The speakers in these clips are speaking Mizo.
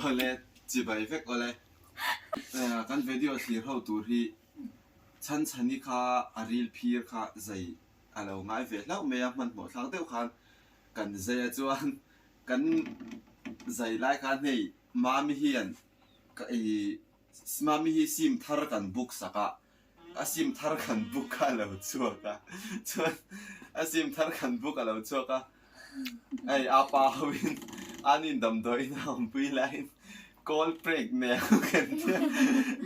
Awle, chibai vek awle. Kan video thlir ho tur hi Chhanchhani kha a ril phir kha zai a lo ngai ve hlauh mai a, hmanhmawh thlak deuh khan kan zai a chuan kan zai lai khan hei Mami hian ka ih Mami hi sim thar kan book sak a, a sim thar kan book kha a lo chhuak a, chuan a sim thar kan book a lo chhuak a, hei a pa hoin an in damdawiin a awmpui laiin call prank nei ang kan tia,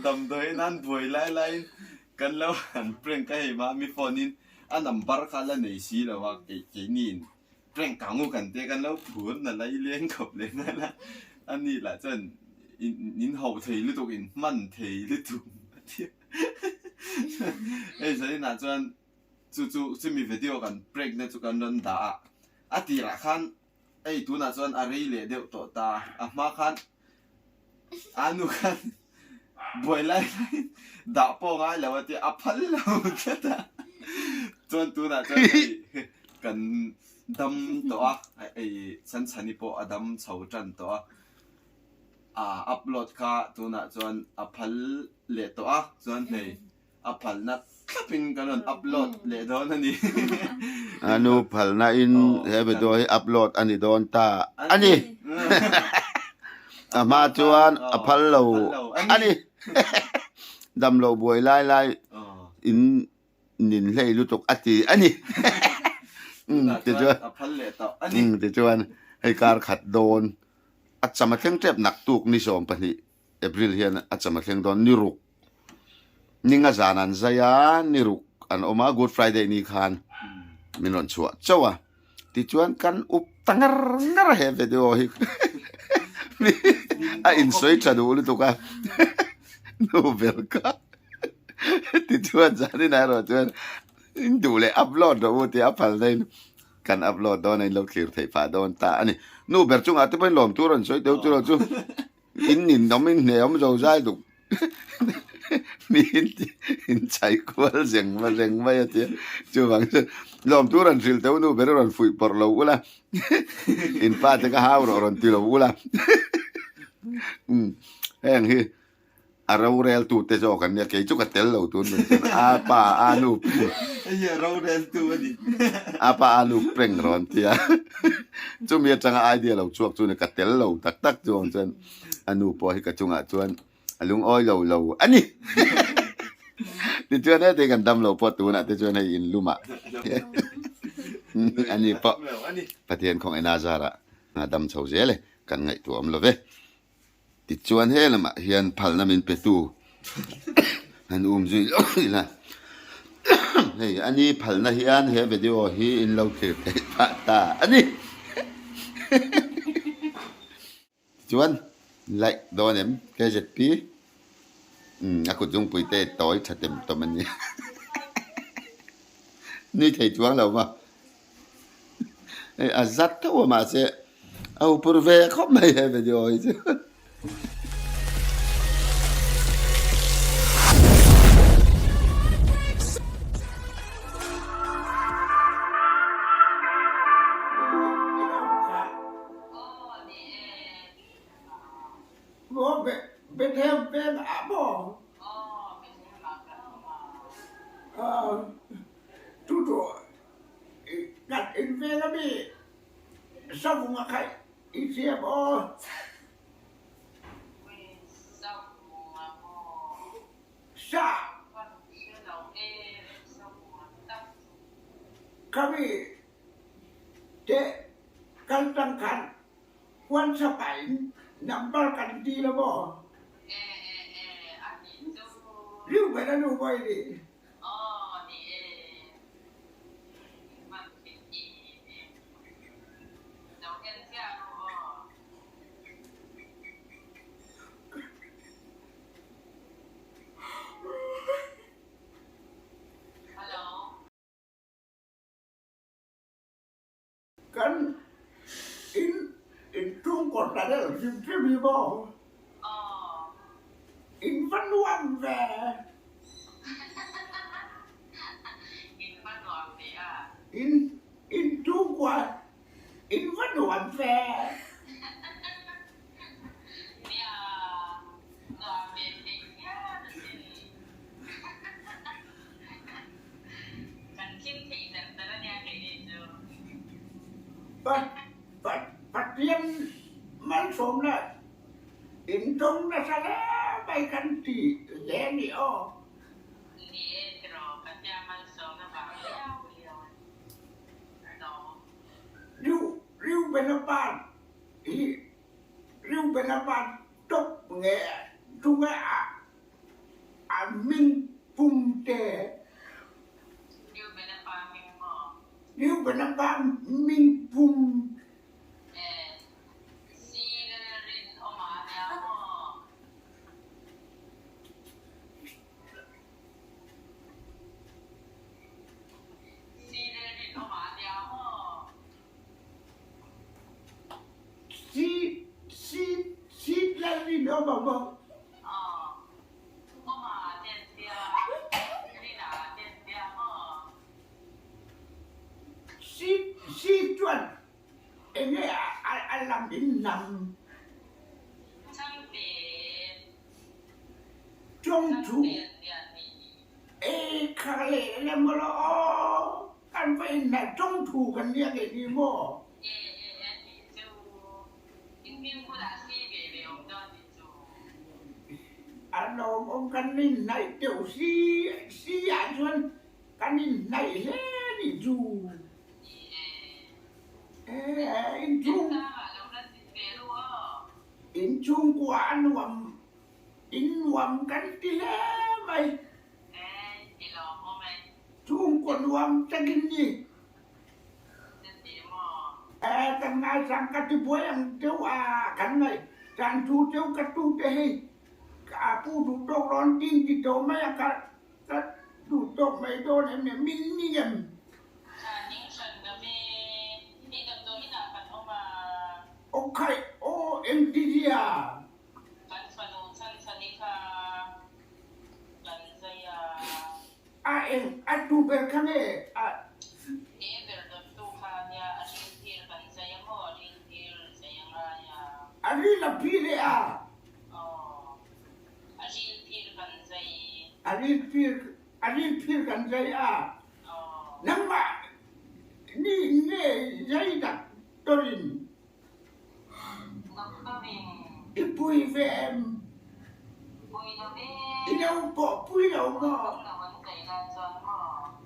damdawiin an buai lai laiin kan lo han prank a hei Mami phone in a number kha la nei si lo a keini in Prank ang u kan tia kan lo phur na lai leng khawp leh nghal a, a ni lah chuan in hauh thei lutuk in hman thei lutuk a ti a. Hei zaninah chuan chu chu chumi video kan prank na chu kan rawn dah a, a tirah khan hei tunah chuan a rei leh deuh tawh ta, a hma khan A nu khan buai lai laiin dah pawh ngai lo a tia a phal lo tlat a. Chuan tunah chuan hei kan dam tawh a, hei Chhanchhani pawh a dam chho tan tawh a. Aa upload kha tunah chuan a phal leh tawh a, chuan hei A phalna thlapin kan rawn upload leh dawn a ni. A nu phalna in he video hi upload a ni dawn ta a ni. A hma chuan a phal lo a ni. Damlo buai lai lai in nin hlei lutuk a ti a ni. Tichuan hei kar khat dawn a cham a thleng tep naktuk ni 12 April hian a cham a thleng dawn ni ruk ninga zan an zai a ni ruk an awm a Good Friday ni khan min rawn chhuah chauh a tichuan kan up ta ngar ngar a he video hi a insawi tha duh lutuk a nu ber kha tichuan zanin ah erawh chuan in duh leh upload rawh u tih a phal na in kan upload dawn a in lo thlir theih phah dawn ta a ni nu ber chungah te pawhin lawm tur an sawi deuh chu lo chu. In nin awm in hne awm zo zai duk mi in in chai kual zeng ma reng mai a tia chuvang chuan lawm tur an hrilh teuh nu ber a rawn fuih pawrh lo ula in pa te ka hau rawh rawn ti lo ula umm heng hi a rorel tu te zawk an nia kei chu ka tel lo tun nun chuan a pa a nu hei hi a rorel tu a ni a pa a nu prank rawn tia Chumi atanga idea lo chhuak chu ni ka tel lo tak tak chu ang chuan a nu pawh hi ka chungah chuan a lungawi lo lo a ni. Tichuan heti kan dam lo pawh tunah te chuan hei in lumah a ni pawh Pathian khawngaih na zarah a dam chho zel e kan ngaihtuah awm lo ve. Tichuan he lamah hian phalna min petu han um zui lo ila hei a ni phalna hian he video hi in lo thlir theih phah ta a ni. Tichuan like dawn em KZP umm a kut zungpui te tawi tha tem tawm a ni nui thei chuang lo ma. Hei a zat tho a mahse a upur ve khawp mai he video hi chu. Kan in vel a mi savung a khaih i thiam aw. Sa Kha mi te kal tang khan WhatsApp ah in number kan ti lo maw? Reuben a nu maw i nih? Kan in inchhungkaw ta deuh hrim hrim hi maw? In va nuam ve. In inchhungkua in va nuam ve. Malsawmna in dawng nasa hle mai kan ti hle a ni aw. Ni e tiraw, Pathian malsawmna vang liau liau a ni. No. Riu Riubena pa hi Riubena pa tawp nge tunge a a hming pum te. Riubena pa hming maw? Riubena pa hming pum. E, sir rinawma nia maw? Sir rinawma nia maw? Si, si, si Lalrinawma maw? Aw, awma ten tia, rina ten tia maw? Si, si chuan Enge a lam in nam. Changte. Chawngthu. E kha le le maw lo aw kan va in hnaih chawngthu kan nia ke ni maw. E e e ni chu in hming bulah si ve ve awm dawn ni chu. A lawmawm kan in hnaih deuh si si ah chuan kan in hnaih hle ni chu. Inchhungkua a nuam in nuam kan ti hle mai. Chhungkua nuam takin ni. Kan ngaisang ka ti buai ang deuh a kan ngaih caan thu deuh ka tu te hi a pu duh tawk rawn tin ti tawh mai a ka Ka duh tawk mai dawn em em min ni em? Tha ning hran ka ve. Hei damdawi inah kan awm a. Aw khaih aw engtizia? Kan fanu chhanchhani kha kan zai a. A eng a tu ber kha nge a? He ber dawttu kha nia a ril phir kan zai a maw a ril phir zai a ngai a. A ril a phir e a? Aw. A ril phir kan zai. A ril phir a ril phir kan zai a. Nangmah nih nge zai dak torin. Doctor in. I pui ve em? Pui lo ve. I lo pawh pui lo maw? Lo an zai lai chuan maw?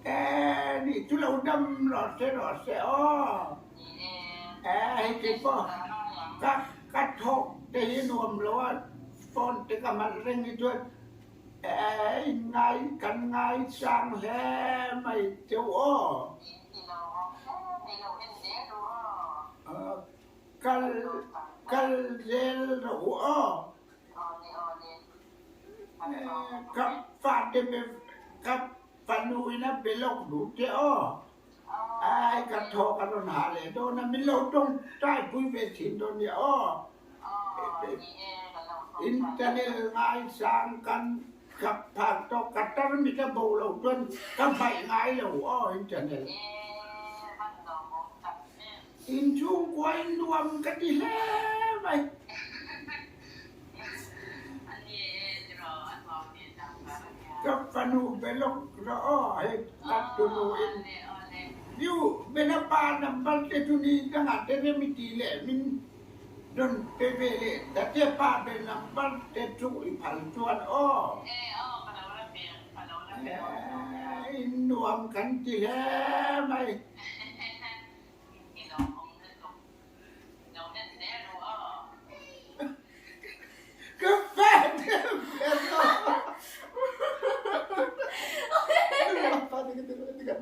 Eh nih chu lo dam rawh se rawh se aw. Ni e. Eh hei kei pawh ka ka thawk te hi nuam lo a phone te ka hman reng hi chuan eh in ngai kan ngai sang hle mai teuh aw. In ti lo awm hle mai lo en zel ru aw. Kal kal zel rawh u aw. Aw le aw le. Ka fate be ka fanu in a be lawk duh che aw. Ai ka thaw ka rawn ha leh dawn a min lo tawngtai pui ve thin dawn nia aw. In channel ngaisang kan khap phak tawh ka tarmit a bo lo chuan ka hmaih ngai lo aw in channel. In chhungkua in nuam ka ti hle mai. Ka fanu be lawk rawh aw hei ka tunu in Yu bena pa number te chu ni dangah te rem i ti leh min rawn pe ve leh ta che pa be number te chu i phal chuan aw. In nuam kan ti hle mai. Ka fan em em.